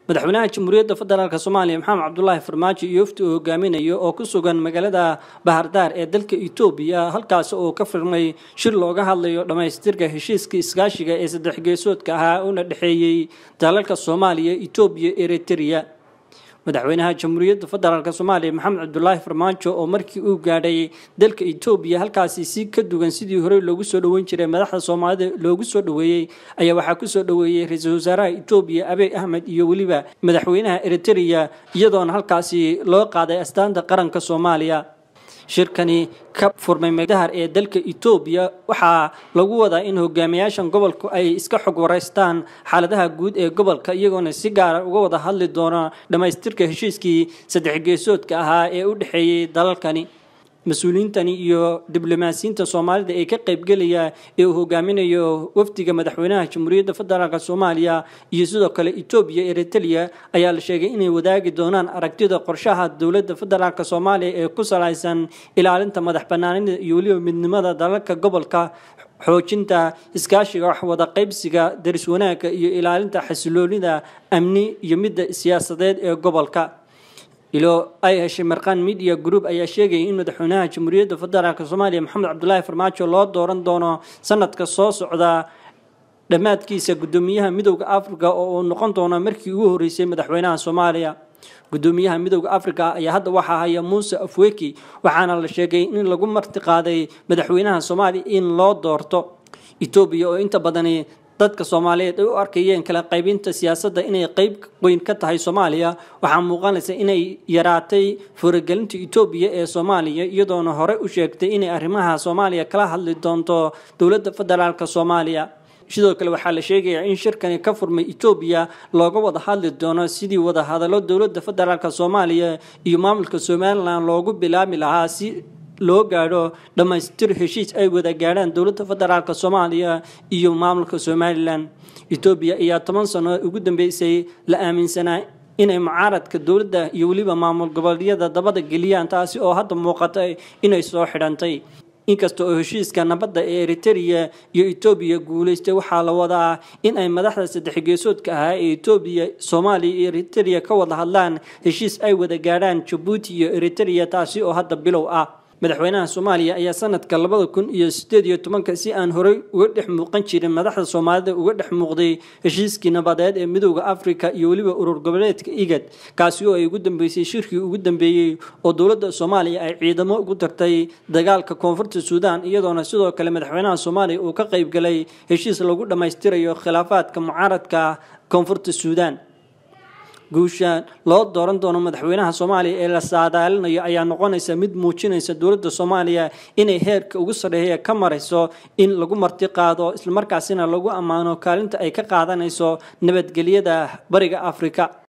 Madaxweynaha Jamhuuriyadda Federaalka Soomaaliya Maxamed Cabdullaahi Farmaajo iyo wafdi uu hogaaminayo oo ku sugan magaalada Bahardar ee dalka Itoobiya, halkaas oo ka furmay shir looga hadlayo dhamaystirka heshiiska iskaashiga ee saddex geesoodka ahaa una dhexeeyay dalalka Soomaaliya, Itoobiya, Eritrea. Madaxweynaha Jamhuuriyadda Federaalka Soomaaliya Maxamed Cabdullaahi Farmaajo oo markii uu gaadhay dalka Itoobiya halkaasi si ka duwan sidii hore loogu soo dhaweyn jiray madaxda Soomaalida loogu soo dhaweeyay ayaa waxaa ku soo dhaweeyay ra'iisul wasaaraha Itoobiya Abiy Ahmed iyo weliba madaxweynaha Eritrea, iyadoona halkaasi loo qaaday astaanta qaranka Soomaaliya. Shirkani ka furmay Magdahar ee dalka Itoobiya waxaa lagu wadaa in hogaamiyaashan gobolku ay iska xog wareystaan xaaladaha guud ee gobolka, iyagoona si gaar ah uga wada hadli doona dhamaystirka heshiiskii saddex geesoodka ahaa ee u dhexeeyay dalalkani. Mas-uuliyiintani iyo diblomaasiyiinta Soomaalida ee ka qaybgelaya ee uu hogaaminayo wafdiga madaxweynaha Jamhuuriyadda Federaalka Soomaaliya iyo sidoo kale Itoobiya, Eritrea ayaa la sheegay inay wadaagi doonaan aragtida qorshaha dowladda Federaalka Soomaaliya ee ku salaysan ilaalinta madax bannaanida iyo weliba midnimada dalalka gobolka, xoojinta iskaashiga, wax wada qaybsiga, daris wanaagga iyo ilaalinta xasiloonida amni iyo midda siyaasadeed ee gobolka. Ilo ay heshay Marqaan Media Group ayaa sheegayay in madaxweynaha Jamhuuriyadda Federaalka Soomaaliya Maxamed Cabdullaahi Farmaajo loo dooran doono sanadka soo socda dhammaadkiisa guddoomiyaha Midowga Afrika oo uu noqon doono markii ugu horeysay madaxweynaha Soomaaliya. Guddoomiyaha Midowga Afrika ayaa hadda waxaa haya Muuse Afweki, waxaana la sheegay in lagu martiqaaday madaxweynaha Soomaaliya in loo doorto. Itoobiya oo inta badani dadka Soomaaliyeed ay u arkayeen kala qaybinta siyaasadda inay qayb weyn ka tahay Soomaaliya, waxaa muuqanaysa inay yaraatay faragelinta Itoobiya ee Soomaaliya, iyadoona hore u sheegtay inay arrimaha Soomaaliya kala hadli doonto dowladda Federaalka Soomaaliya. Sidoo kale waxaa la sheegayaa in shirkani ka furmay Itoobiya looga wada hadli doono sidii wada hadallo dowladda Federaalka Soomaaliya iyo maamulka Somaliland loogu bilaabi lahaa si loo gaadho dhamaystir heshiis ay wada gaadhaan dowladda Federaalka Soomaaliya iyo maamulka Somaliland. Itoobiya ayaa 10 sano ugu dambeysay la aaminsanaa inay mucaaradka dowladda iyo weliba maamul goboleedyada dabada geliyaan, taasi oo hadda muuqata inay soo xidhantay. Inkasta oo heshiiska nabadda ee Eritrea iyo Itoobiya guuleystay, waxaa la wadaa in ay madaxda saddex geesoodka ahaa ee Itoobiya, Soomaaliya iyo Eritrea ka wada hadlaan heshiis ay wada gaadhaan Jabuuti iyo Eritrea, taasi oo hadda bilow ah. Madaxweynaha Soomaaliya ayaa sanadka 2018 si aan horey uga dhex muuqan jirin madaxda Soomaalida uga dhex muuqday heshiiskii nabadeed ee Midowga Afrika iyo weliba urur goboleedka IGAD, kaasi oo ay ugu dambeysay shirkii ugu dambeeyey oo dowladda Soomaaliya ay ciidamo ugu dartay dagaalka Koonfurta Suudaan, iyadoona sidoo kale madaxweynaha Soomaaliya uu ka qayb galay heshiis lagu dhammaystirayo khilaafaadka mucaaradka Koonfurta Suudaan. Guusha loo dooran doono madaxweynaha Soomaaliya ee la saadaalinayo ayaa noqonaysa mid muujinaysa dowladda Soomaaliya inay heerka ugu sarreeya ka marayso in lagu marti qaado, islamarkaasina lagu ammaano kaalinta ay ka qaadanayso nabadgelyada Bariga Afrika.